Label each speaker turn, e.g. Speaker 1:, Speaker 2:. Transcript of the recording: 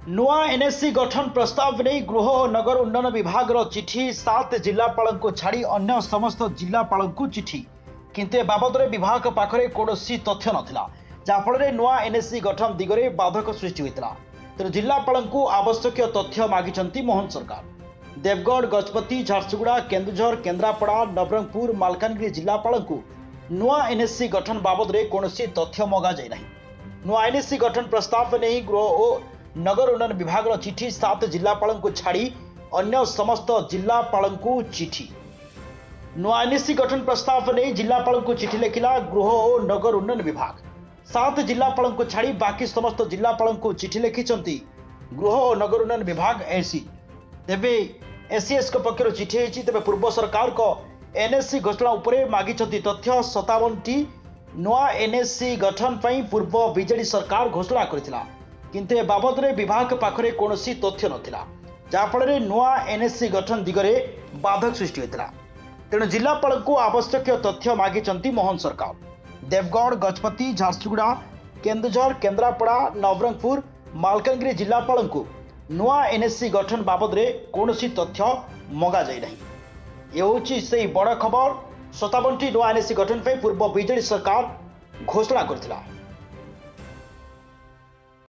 Speaker 1: ନୂଆ ଏନ୍ଏସି ଗଠନ ପ୍ରସ୍ତାବ ନେଇ ଗୃହ ଓ ନଗର ଉନ୍ନୟନ ବିଭାଗର ଚିଠି। ସାତ ଜିଲ୍ଲାପାଳଙ୍କୁ ଛାଡ଼ି ଅନ୍ୟ ସମସ୍ତ ଜିଲ୍ଲାପାଳଙ୍କୁ ଚିଠି। କିନ୍ତୁ ଏ ବାବଦରେ ବିଭାଗ ପାଖରେ କୌଣସି ତଥ୍ୟ ନଥିଲା, ଯାହାଫଳରେ ନୂଆ ଏନ୍ଏସି ଗଠନ ଦିଗରେ ବାଧକ ସୃଷ୍ଟି ହୋଇଥିଲା। ତେଣୁ ଜିଲ୍ଲାପାଳଙ୍କୁ ଆବଶ୍ୟକୀୟ ତଥ୍ୟ ମାଗିଛନ୍ତି ମୋହନ ସରକାର। ଦେବଗଡ଼, ଗଜପତି, ଝାରସୁଗୁଡ଼ା, କେନ୍ଦୁଝର, କେନ୍ଦ୍ରାପଡ଼ା, ନବରଙ୍ଗପୁର, ମାଲକାନଗିରି ଜିଲ୍ଲାପାଳଙ୍କୁ ନୂଆ ଏନ୍ଏସି ଗଠନ ବାବଦରେ କୌଣସି ତଥ୍ୟ ମଗାଯାଇ ନାହିଁ। ନୂଆ ଏନ୍ଏସି ଗଠନ ପ୍ରସ୍ତାବ ନେଇ ଗୃହ ଓ ନଗର ଉନ୍ନୟନ ବିଭାଗର ଚିଠି। ସାତ ଜିଲ୍ଲାପାଳଙ୍କୁ ଛାଡ଼ି ଅନ୍ୟ ସମସ୍ତ ଜିଲ୍ଲାପାଳଙ୍କୁ ଚିଠି। ନୂଆ ଏନ୍ଏସି ଗଠନ ପ୍ରସ୍ତାବ ନେଇ ଜିଲ୍ଲାପାଳଙ୍କୁ ଚିଠି ଲେଖିଲା ଗୃହ ଓ ନଗର ଉନ୍ନୟନ ବିଭାଗ। ସାତ ଜିଲ୍ଲାପାଳଙ୍କୁ ଛାଡ଼ି ବାକି ସମସ୍ତ ଜିଲ୍ଲାପାଳଙ୍କୁ ଚିଠି ଲେଖିଛନ୍ତି ଗୃହ ଓ ନଗର ଉନ୍ନୟନ ବିଭାଗ ଏସି। ତେବେ ଏସିଏସ୍ଙ୍କ ପକ୍ଷରୁ ଚିଠି ହେଇଛି। ତେବେ ପୂର୍ବ ସରକାରଙ୍କ ଏନ୍ଏସି ଘୋଷଣା ଉପରେ ମାଗିଛନ୍ତି ତଥ୍ୟ। 57ଟି ନୂଆ ଏନ୍ଏସି ଗଠନ ପାଇଁ ପୂର୍ବ ବିଜେଡି ସରକାର ଘୋଷଣା କରିଥିଲା। କିନ୍ତୁ ଏ ବାବଦରେ ବିଭାଗ ପାଖରେ କୌଣସି ତଥ୍ୟ ନଥିଲା, ଯାହାଫଳରେ ନୂଆ ଏନ୍ଏସି ଗଠନ ଦିଗରେ ବାଧକ ସୃଷ୍ଟି ହୋଇଥିଲା। ତେଣୁ ଜିଲ୍ଲାପାଳଙ୍କୁ ଆବଶ୍ୟକୀୟ ତଥ୍ୟ ମାଗିଛନ୍ତି ମୋହନ ସରକାର। ଦେବଗଡ଼, ଗଜପତି, ଝାରସୁଗୁଡ଼ା, କେନ୍ଦୁଝର, କେନ୍ଦ୍ରାପଡ଼ା, ନବରଙ୍ଗପୁର, ମାଲକାନଗିରି ଜିଲ୍ଲାପାଳଙ୍କୁ ନୂଆ ଏନ୍ଏସି ଗଠନ ବାବଦରେ କୌଣସି ତଥ୍ୟ ମଗାଯାଇ ନାହିଁ। ଏ ହେଉଛି ସେଇ ବଡ଼ ଖବର। 57ଟି ନୂଆ ଏନ୍ଏସି ଗଠନ ପାଇଁ ପୂର୍ବ ବିଜେଡି ସରକାର ଘୋଷଣା କରିଥିଲା।